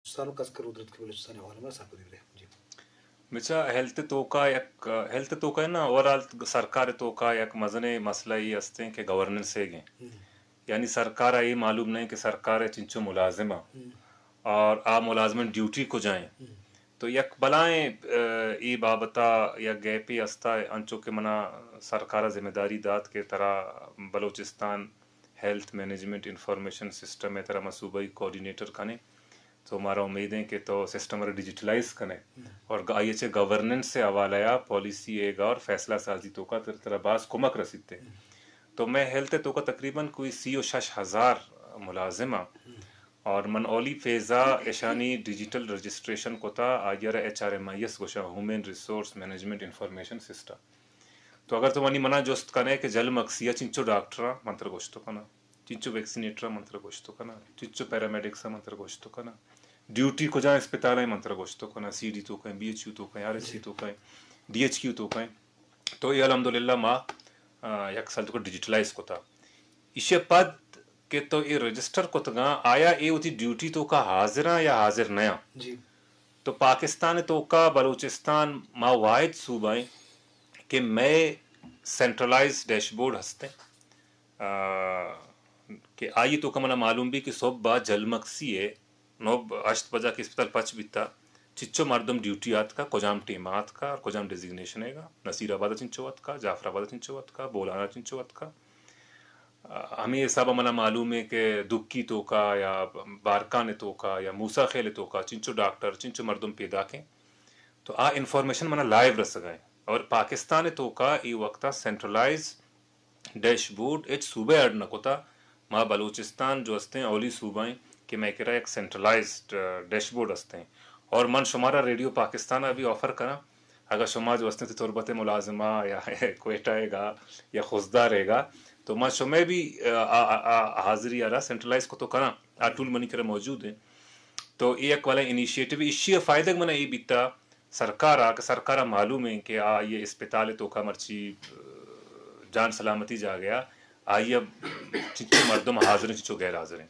بلوچستان و خاص کر رودرتک بلوچستان ءِ حوالہ ءَ سرپدی بدے۔ جی۔ بچا ہیلتھ ءِ توکا یک، ہیلتھ ءِ توکا نا، اوورآل سرکار ءِ توکا یک مزنیں مسئلہ اے ہستیں کہ گورننس ئیگ ایں۔ ہم۔ یعنی سرکار ءَ اے معلوم نہ ایں کہ سرکار ءِ چنچو ملازم آں۔ ہم۔ اور آ ملازمانی ڈیوٹی کجا ایں۔ ہم۔ تو یک بلائیں، آ، اے بابت ءَ یک گیپے ہستا، انچو کہ منا سرکار ءَ ذمہ داری دات کہ ترا Balochistan health management information system ءِ ترا ما صوبائی کوآرڈینیٹر کنیں، تو مارا امید ایں کہ تو سسٹم ءَ را ڈیجیٹلائز کنے۔ ہم۔ اور گ-، آئی ءَ چہ گورننس ءِ حوالہ ءَ پالیسی ئیگ ءَ اور فیصلہ سازی توکا تر-، ترا باز کمک رسیت۔ ہم۔ تو مئے ہیلتھ ءِ توکا تقریباً کوئی سی و شش ہزار ملازم آں۔ ہم۔ اور من اولی فیز ءَ اشانی ڈیجیٹل رجسٹریشن کتا، آئی ءَ را H R M I S گوشاں، human resource management information system. تو اگر تو منی منا جست کنے کہ جھل مگسی ءَ چنچو ڈاکٹر آں، من ترا گوشت کناں، چنچو ویکسینیٹر آں، من ترا گوشت کناں، چنچو پیرامیڈکس آں، من ترا گوشت کناں، ڈیوٹی کجا اسپتال ءَ، من ترا گوشت کناں، سی ڈی توکا ایں، بی ایچ یو توکا ایں، آر ایچ سی توکا ایں، ڈی ایچ کیو توکا ایں۔ تو اے الحمدللہ ما، آ، یک سال توکا ڈیجیٹلائز کتا۔ ایشی ءَ پد کہ تو اے رجسٹر کتگاں، آیا اے وتی ڈیوٹی توکا حاضر آں یا حاضر نہ آں؟ جی۔ تو پاکستان ءِ توکا بلوچستان ما واحد صوبہ ایں کہ مئے سینٹرلائز ڈیش بورڈ ہستیں، آ، کہ آئی توکا منا معلوم بی کہ صبح جھل مگسی ءَ نو ب-، ہشت بجا کہ اسپتال پچ بیتا، چچو مردم ڈیوٹی آتکا، کجام ٹیم آتکا اور کجام ڈیزگنیشن ئیگا، نصیر آباد ءَ چنچو آتکا، جعفر آباد ءَ چنچو آتکا، بولان ءَ چنچو آتکا۔ آ، ہمے حساب ءَ منا معلوم ایں کہ دکی توکا یا بارکان توکا یا موسی خیل توکا چنچو ڈاکٹر، چنچو مردم پیداک ایں۔ تو آ انفارمیشن منا لائیو رسگا ایں۔ اور پاکستان توکا اے وقتا سینٹرلائز ڈیش بورڈ ہچ صوبہ ءَ اڈ نہ کتا۔ ما بلوچستان جو ہستیں اولی صوبہ ایں کہ مئے کرا یک سینٹرلائزڈ، آ، ڈیش بورڈ ہستیں۔ اور من شمارا ریڈیو پاکستان ءَ بھی آفر کناں، اگر شما جو ہستیں تربت ءِ ملازم آں یا کوئٹہ ئیگا یا خضدار ئیگا، تو ما شمئے بھی، آ، آ، آ، آ، حاضری ءَ را سینٹرلائز کتو کناں۔ آ ٹول منی کرا موجود ایں۔ تو اے یک والا انیشیٹو، ایشی ءِ فائدگ منا اے بیتا، سرکار ءَ کہ سرکار ءَ معلوم ایں کہ آئی ءِ اسپتال ءِ توکا مرچی، آ، جان سلامتی جاگہ ءَ آئی ءَ چنچو مردم حاضر ایں، چنچو غیر حاضر ایں۔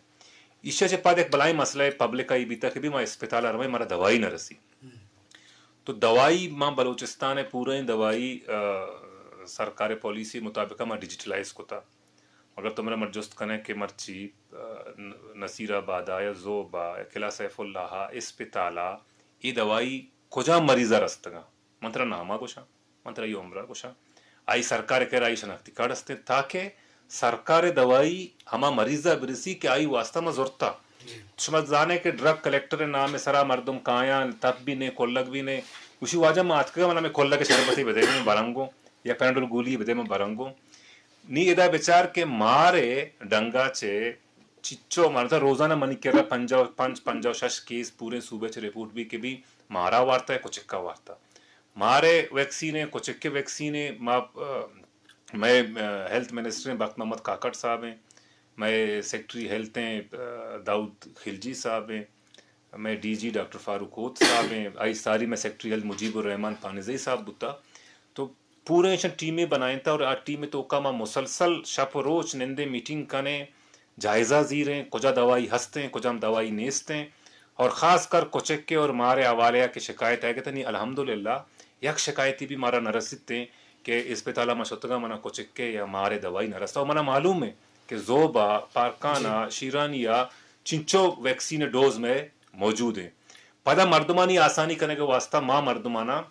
ایشی ءَ چہ پد یک بلاہیں مسئلہ پبلک ءَ اے بیتا کہ بھی ما اسپتال ءَ رویں، مارا دوائی نہ رسی۔ تو دوائی ما بلوچستان ءِ پوریں دوائی، آ، سرکار ءِ پالیسی مطابق ما ڈیجیٹلائز کتا۔ مگر تو منا جست کنے کہ مرچی، آ، ن-، نصیر آباد ءَ یا زوب ءَ یا قلعہ سیف اللہ ءَ اسپتال ءَ اے دوائی کجام مریض ءَ رستگاں؟ من ترا نام ءَ گوشاں، من ترا اے عمر ءَ گوشاں۔ آئی سرکار ءِ کرا آئی شناختی کارڈ ہستیں تاکہ سرکار ءِ دوائی ہما مریض ءَ برسی کہ آئی واسطہ ما زرتا۔ جی۔ شما زانے کہ ڈرگ کلیکٹر ءِ نام ءِ سرا مردم کایاں، تب بھی نے، کلگ بھی نے۔ گوشی واجہ ما اتکگاں، منا ہمے کلگ ءِ شربتے بدے، من برنگوں، یا پینڈول گولی بدے، من برنگوں۔ نی ادا بچار کہ مارے ڈنگا چے چچو مردم روزانہ منی کرا پنجاہ و پنچ، پنجاہ و شش کیس پوریں صوبہ چہ رپورٹ بی کہ بی مارا وارتا یا کچکا وارتا۔ مارے ویکسین ایں، کچک ءِ ویکسین ایں، ما، آ، مئے، آ، ہیلتھ منسٹر ایں بخت محمد کاکڑ صاحب ایں، مئے سیکرٹری ہیلتھ ایں، آ، داؤد خلجی صاحب ایں، مئے ڈی جی ڈاکٹر فاروق ہوت صاحب ایں، آئی ساری مئے سیکرٹری ہیلتھ مجیب الرحمن پانزئی صاحب بوتا۔ تو پوریں ایشاں ٹیمے بنائینتا اور آ ٹیم ءِ توکا ما مسلسل شپ و روچ نندیں، میٹنگ کنیں، جائزہ زیریں، کجا دوائی ہستیں، کجام دوائی نیستیں، اور خاص کر کچک ءِ اور مار ءِ حوالے ءَ کہ شکایت آئیگا تنی الحمدللہ یک شکایتی بھی مارا نہ رسیتیں کہ اسپتال ءَ ما شتگاں منا کچک ءِ یا مار ءِ دوائی نہ رستا۔ اور منا معلوم ایں کہ زوب ءَ، پارکان ءَ، جی۔ شیرانی ءَ چنچو ویکسین ءِ ڈوز مئے موجود ایں۔ پدا مردمانی آسانی کنگ ءِ واسطہ ما مردماناں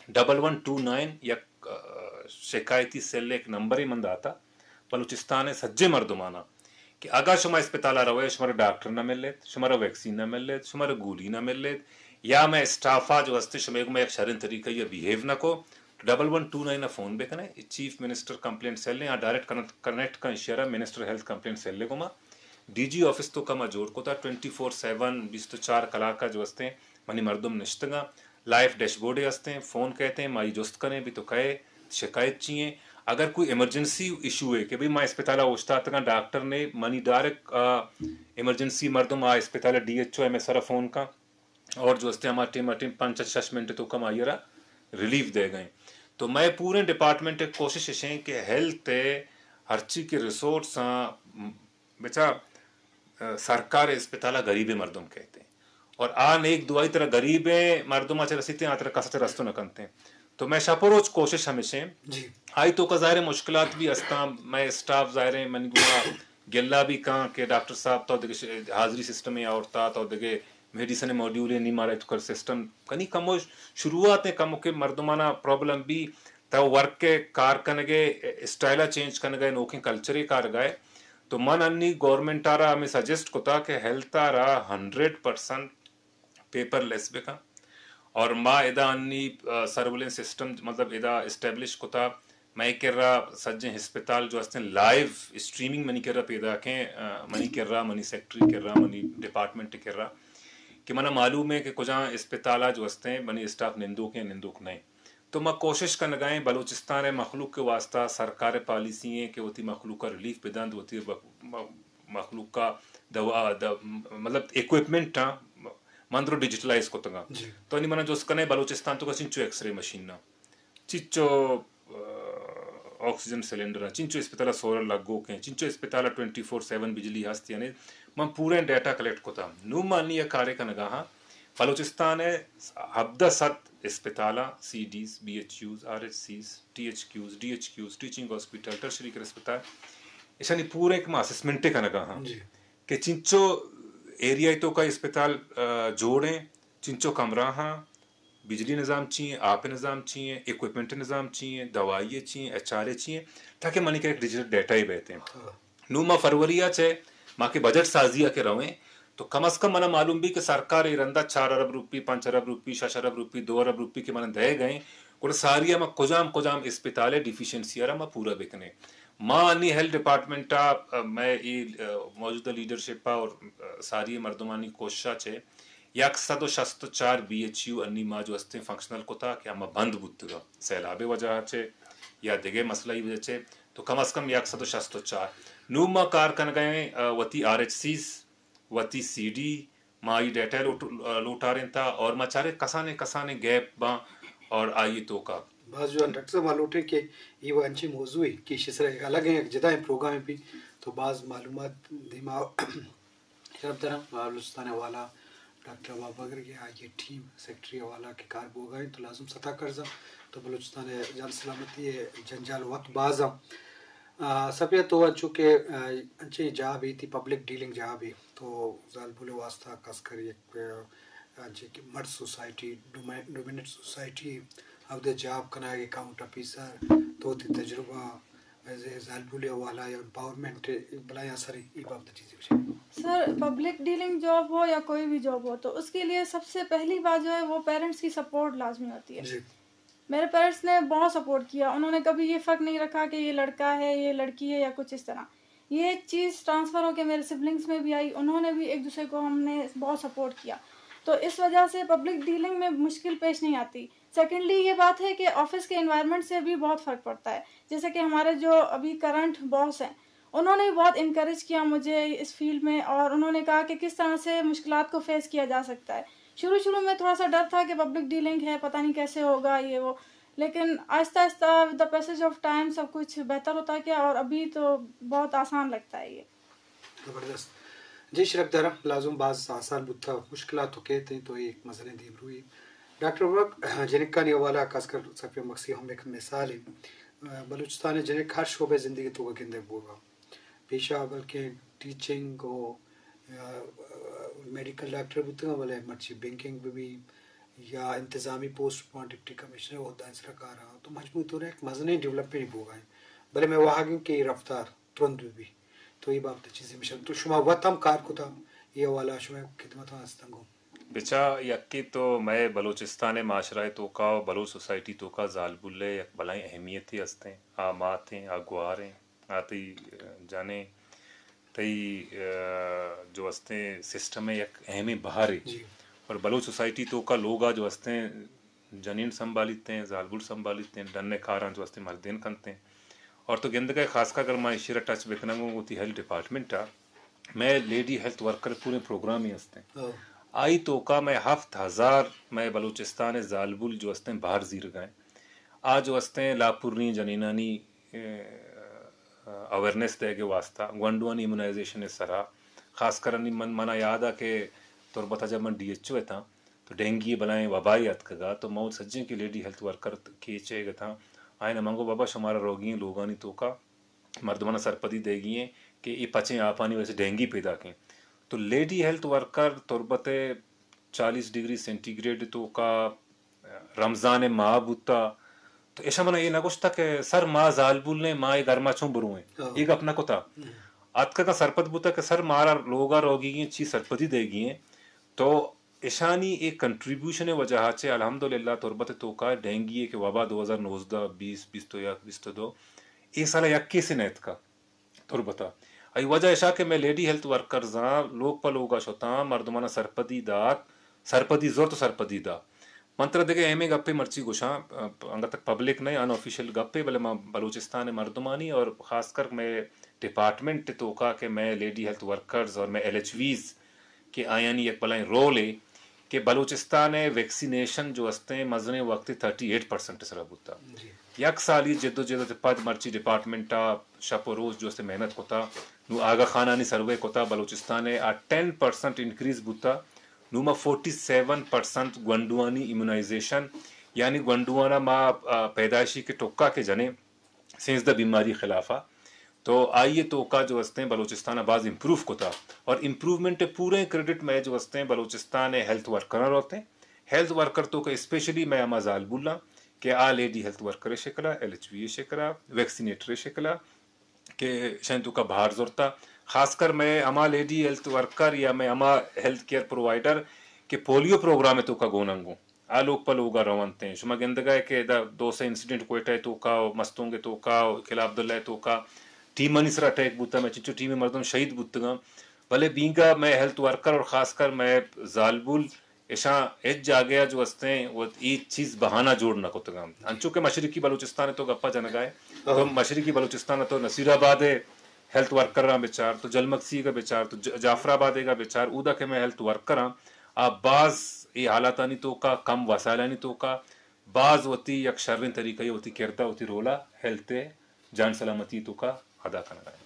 ڈبل ون ٹو نائن یک، آ، شکایتی سیل ءِ یک نمبرے من داتا بلوچستان ءِ سجیں مردماناں کہ اگاں شما اسپتال ءَ روئے، شمارا ڈاکٹر نہ ملیت، شمارا ویکسین نہ ملیت، شمارا گولی نہ ملیت، یا مئے اسٹاف ءَ جو ہستے شمئے گوما یک شریں طریقہ ءَ بیہیو نہ کو، تو ڈبل ون ٹو نائن ءَ فون بکنے، چیف منسٹر کمپلینٹ سیل ایں، آ ڈائریکٹ کنیکٹ، کنیکٹ کن ایشی ءَ را منسٹر ہیلتھ کمپلینٹ سیل ءِ گوما۔ ڈی جی آفس توکا ما جوڑ کتا، ٹوئنٹی فور سیون، بیست و چار کلاک ءَ جو ہستیں، منی مردم نشتگاں، لائیو ڈیش بورڈے ہستیں، فون کئیت ایں، ما اے جست کنیں، بھی تو کئے، شکایت چی ایں؟ اگر کوئی ایمرجنسی ایشو اے کہ بھئی ما اسپتال ءَ اوشتاتگاں، ڈاکٹر نے، منی ڈائریکٹ، آ، ایمرجنسی مردم آ اسپتال ءِ D H O M S R ءَ فون کن، اور جو ہستیں ہما ٹیم ءَ ٹیم پنچ شش منٹ توکا ما آئی ءَ را ریلیف دئیگ ءَ ایں۔ تو مئے پوریں ڈپارٹمنٹ ءِ کوشش اش ایں کہ ہیلتھ ءِ ہرچی کہ ریسورس آں، بچا، آ، سرکار ءِ اسپتال ءَ غریبیں مردم کئیت ایں۔ اور آ نیک دعائی ترا غریبیں مردم ءَ چہ رسیتیں، آ ترا کس ءَ چہ رست نہ کنتیں۔ تو مئے شپ و روچ کوشش ہمیش ایں۔ جی۔ آئی توکا ظاہر ہے مشکلات بھی ہستاں، مئے اسٹاف ظاہر ہے منی گوما گلہ بھی کاں کہ ڈاکٹر صاحب تو دگہ ش-، حاضری سسٹم ءَ آورتا، تو دگہ میڈیسن موڈیول ءَ نی مارا اتکر سسٹم کنی کمو شروعات ءَ کمو کہ مردمانا پرابلم بھی، تو ورک ءِ کار کنگ ءِ اسٹائل ءَ چینج کنگ ءَ، نوکیں کلچر ءِ کارگ ءَ۔ تو من انی گورنمنٹ ءَ را ہمے سجیسٹ کتا کہ ہیلتھ ءَ را ہنڈریڈ پرسنٹ پیپر لیس بکن۔ اور ما ادا انی، آ، سرولنس سسٹم مطلب ادا اسٹیبلش کتا۔ مئے کرا سجیں ہسپتال جو ہستیں لائیو اسٹریمنگ منی کرا پیداکیں، آ، منی کرا، منی سیکرٹری کرا، منی ڈپارٹمنٹ کرا کہ منا معلوم ہے کہ کجام ہسپتال ءَ جو ہستیں منی اسٹاف نندوک ہیں، نندوک نہیں۔ تو ما کوشش کنگا ایں بلوچستان ءِ مخلوق کے واسطہ سرکار ءِ پالیسی ایں کہ وتی مخلوق ءَ ریلیف بدنت، وتی ب-، م-، مخلوق ءَ دوا، د-، مطلب اکوپمنٹ آں، من درو ڈیجیٹلائز کتگاں۔ جی۔ تو نی منا جست کنے بلوچستان توکا چنچو ایکس رے مشین آں، چنچو، آ، آکسیجن سلنڈر آں، چنچو اسپتال ءَ سولر لگوک ہیں، چنچو اسپتال ءَ ٹوئنٹی فور سیون بجلی ہست یا نہیں، من پوریں ڈیٹا کلیکٹ کتا۔ نوں ما نی یک کارے کنگا ہاں، بلوچستان ءِ ہبدہ سد اسپتالاں، C Ds, B H Us, R H Cs, T H Qs, D H Qs, teaching hospital, tertiary care اسپتال، ایشانی پوریں کہ ما اسسمنٹ کنگا ہاں، جی۔ کہ چنچو ایریا توکا اسپتال، آ، جوڑ ہیں، چنچو کمرہ ہاں، بجلی نظام چی ہیں، آپ نظام چی ہیں، اکوپمنٹ نظام چی ہیں، دوائی چی ہیں، ایچ آر اے چی ہیں، تاکہ منی کہ ایک ڈیجیٹل ڈیٹا ہی بیتے ہیں۔ ہاں۔ نوں ما فروری ءَ چہ ما کہ بجٹ سازی ءَ کہ رویں، تو کم از کم منا معلوم بی کہ سرکار اے رندا چار ارب روپی، پنچ ارب روپی، شش ارب روپی، دو ارب روپی کہ منا دئے گئے، گڑا ساری ءَ ما کجام کجام اسپتال ءِ ڈیفیشنسی ءَ را ما پورا بکنیں۔ ما انی ہیلتھ ڈپارٹمنٹ ءَ، مئے اے، آ، موجودہ لیڈرشپ ءَ اور، آ، ساری مردمانی کوشش ءَ چہ یک سد و شست و چار بی ایچ یو انی ما جو ہستیں فنکشنل کتا کہ ہما بند بوتگا سیلاب ءِ وجہ ءَ چہ یا دگہ مسئلہ ءِ وجہ چہ، تو کم از کم یک سد و شست و چار۔ نوں ما کار کنگا ایں، آ، وتی آر ایچ سیز، وتی سی ڈی، ما آئی ڈیٹا لوٹ-، آ، لوٹارینتا اور ما چارے کسانیں کسانیں گیپ باں اور آئی توکا۔ باز جوان ڈاکٹر صاحب، ما لوٹیں کہ اے و انچیں موضوعے کہ ایشی سرا یک الگیں یک جدائیں پروگرامے بی تو باز معلومات دیما شرپ دراں۔ بلوچستان ءِ حوالہ ڈاکٹر ابا بگر یا آئی ٹیم سیکرٹری حوالہ کہ کار بوگا انت تو لازم ستا کرزاں تو بلوچستان ءِ جان سلامتی ءِ جنجال وت باز آں۔ آ، صفیہ تو انچو کہ، آ، انچیں جاب ای تی پبلک ڈیلنگ جاب ای تو زالبول ءِ واسطہ خاص کر یک، آ، انچیں کہ مرد سوسائٹی، ڈومے-، ڈومیننٹ سوسائٹی، اودے جاب کنائے اکاؤنٹ آفیسر، تو تی تجربہ، ز-، زالبول ءِ حوالہ یا امپاورمنٹ بلائیں اثر ای بابت چیزی بچے۔ سر، پبلک ڈیلنگ جاب ہو یا کوئی بھی جاب ہو تو اس کے لیے سب سے پہلی بات جو ہے وہ پیرنٹس کی سپورٹ لازمی ہوتی ہے۔ جی۔ میرے پیرنٹس نے بہت سپورٹ کیا، انہوں نے کبھی یہ فرق نہیں رکھا کہ یہ لڑکا ہے، یہ لڑکی ہے یا کچھ اس طرح۔ یہ چیز ٹرانسفر ہو کے میرے سبلنگس میں بھی آئی، انہوں نے بھی ایک دوسرے کو، ہم نے بہت سپورٹ کیا، تو اس وجہ سے پبلک ڈیلنگ میں مشکل پیش نہیں آتی۔ سیکنڈلی یہ بات ہے کہ آفس کے انوائرمنٹ سے بھی بہت فرق پڑتا ہے، جیسے کہ ہمارے جو ابھی کرنٹ باس ہیں، انہوں نے بھی بہت انکریج کیا مجھے اس فیلڈ میں، اور انہوں نے کہا کہ کس طرح سے مشکلات کو فیس کیا جا سکتا ہے۔ شروع شروع میں تھوڑا سا ڈر تھا کہ پبلک ڈیلنگ ہے، پتہ نہیں کیسے ہوگا یہ وہ، لیکن آہستہ آہستہ with the passage of time سب کچھ بہتر ہوتا گیا اور ابھی تو بہت آسان لگتا ہے یہ۔ زبردست۔ جی شرپ دارم، لازم باز آسان بوتا، مشکلات تو کہتے ہیں تو ایک مزنیں دیمروئی۔ ڈاکٹر ابا بگر، جنکانی حوالہ خاص کر صفیہ مکسی ہم ایک مثال ہے۔ بلوچستان ءِ جنک ہر شعبہ زندگی تو گندگ بوگا۔ پیشہ بلکیں ٹیچنگ و، آ، میڈیکل ڈاکٹر بوتگاں، بلے مرچی بینکنگ بہ بی یا انتظامی پوسٹ پہ ڈپٹی کمشنر عہدہ سرا کاراں، تو مجموعی طور یک مزنیں ڈیولپمنٹ بوگا ہیں۔ بلے میں واہگیں کہ اے رفتار ترند بہ بی۔ تو اے بابت چیزے مشن تو شما وت ہم کار کتا، اے حوالہ شما خدمت ہستنگو۔ بچا یکی تو مئے بلوچستان ءِ معاشرہ ءِ توکا و بلوچ سوسائٹی توکا زالبول ءِ یک بلائیں اہمیتے ہستیں۔ آ ماتیں، آ گواریں۔ آ تئی، آ، جنیں، تئی، آ، جو استیں سسٹم ءِ یک اہمیں بہرے۔ جی۔ اور بلوچ سوسائٹی توکا لوگا جو استیں جنین سنبھالیتیں، زالبول سنبھالیتیں، ڈن ءِ کاراں جو استیں مردین کنتیں۔ اور تو گندگئے خاص کر اگر ما ایشی را ٹچ بکناں گوں وتی ہیلتھ ڈپارٹمنٹ ءَ، مئے لیڈی ہیلتھ ورکر پوریں پروگرامے استیں۔ ہاں۔ آئی توکا مئے ہفت ہزار مئے بلوچستان ءِ زالبول جو استیں بہر زیرگا ایں۔ آ جو استیں لاپریں جنینانی، اے، اویئرنیس دئیگ ءِ واسطہ، گونڈوانی امیونائزیشن ءِ سرا، خاص کر انی من، منا یاد ءَ کہ تربت ءَ جب من ڈی ایچ او اتاں تو ڈینگی ءِ بلائیں وبائے اتکگ ءَ، تو من سجیں کہ لیڈی ہیلتھ ورکر کیچ ءَ اتاں، آیان ءَ من گو بابا شمارا روگی ئیں لوگانی توکا مردماں سرپدی دئیگی ایں کہ اے پچیں آپانی وجہ سے ڈینگی پیداک ایں۔ تو لیڈی ہیلتھ ورکر تربت ءِ چالیس ڈگری سینٹی گریڈ توکا رمضان ءِ ماہ بوتا، تو ایشاں منا اے نہ گوشتا کہ سر ما زالبول نے، ما اے گرما چون برویں۔ ہاں۔ اے گپ نہ کتا۔ ہم۔ آتکگاں سرپد بوتا کہ سر مارا لوگا روگی ایں، چی سرپدی دئیگی ایں۔ تو ایشانی اے کنٹریبیوشن ءِ وجہ ءَ چہ الحمدللہ تربت ءِ توکا ڈینگی ءِ کہ وبا دو ہزار نوزدہ، بیست، بیست و یک، بیست و دو، اے سال ءَ یک کیسے نہ اتکا تربت ءَ۔ آئی وجہ ایشا کہ مئے لیڈی ہیلتھ ورکرزاں لوگ پہ لوگا شتاں، مردماناں سرپدی دات، سرپدی زرت و سرپدی دا۔ من ترا دگہ اہمیں گپے مرچی گوشاں، انگت تک پبلک نہ، ان آفیشل گپے، بلے ما بلوچستان ءِ مردمانی اور خاص کر مئے ڈپارٹمنٹ ءِ توکا کہ مئے لیڈی ہیلتھ ورکرز اور مئے ایل ایچ ویز کہ آیانی یک بلائیں رولے کہ بلوچستان ءِ ویکسینیشن جو استیں مزنیں وقت تھرٹی ایٹ پرسنٹ سرا بوتا۔ جی۔ یک سالی جد و جہد ءَ پد مرچی ڈپارٹمنٹ ءَ شپ و روچ جو استیں محنت کتا، نوں آگاہ خانانی سروے کتا، بلوچستان ءَ آ ٹین پرسنٹ انکریز بوتا، نوں ما فورٹی سیون پرسنٹ گونڈوانی امیونائزیشن، یعنی گونڈوانا ما، آ، پیدائشی کہ ٹکا کہ جنیں، سیزدہ بیماری خلاف ءَ، تو آئی ءِ توکا جو استیں بلوچستان ءَ باز امپروو کتا اور امپروومنٹ ءِ پوریں کریڈٹ مئے جو استیں بلوچستان ءِ ہیلتھ ورکراں روتیں۔ ہیلتھ ورکر توکا اسپیشلی مئے ہما زالبولاں کہ آ لیڈی ہیلتھ ورکر ءِ شکل ءَ، ایل ایچ وی ءِ شکل ءَ، ویکسینیٹر ءِ شکل ءَ کہ شاید توکا بہار زرتا۔ خاص کر مئے ہما لیڈی ہیلتھ ورکر یا مئے ہما ہیلتھ کیئر پرووائیڈر کہ پولیو پروگرام ءِ توکا گوننگوں۔ آ لوگ پہ لوگ ءَ رونت ایں۔ شما گندگ ءَ کہ ادا دو سے انسیڈنٹ کوئٹہ ءِ توکا و مستونگ ءِ توکا و قلعہ عبداللہ ءِ توکا ٹیمانی سرا اٹیک بوتا، مئے چنچو ٹیمی مردم شہید بوتگاں، بلے بینگا مئے ہیلتھ ورکر اور خاص کر مئے زالبول اشاں ہچ جاگہ ءَ جو استیں وت اے چیز بہانہ جوڑ نہ کتگاں۔ انچو کہ مشرقی بلوچستان ءِ تو گپا جنگا ئے، تو ہاں۔ مشرقی بلوچستان ءَ تو نصیر آباد ءِ ہیلتھ ورکراں بچار، تو جلمکسی ءَ بچار، تو ج-، جعفر آباد ءَ بچار، اودا کہ مئے ہیلتھ ورکراں آ باز اے حالاتانی توکا، کم وسائلانی توکا، باز وتی یک شریں طریقہ ءَ وتی کردہ، وتی رول ءَ ہیلتھ ءِ جان سلامتی توکا ادا کنگا انت۔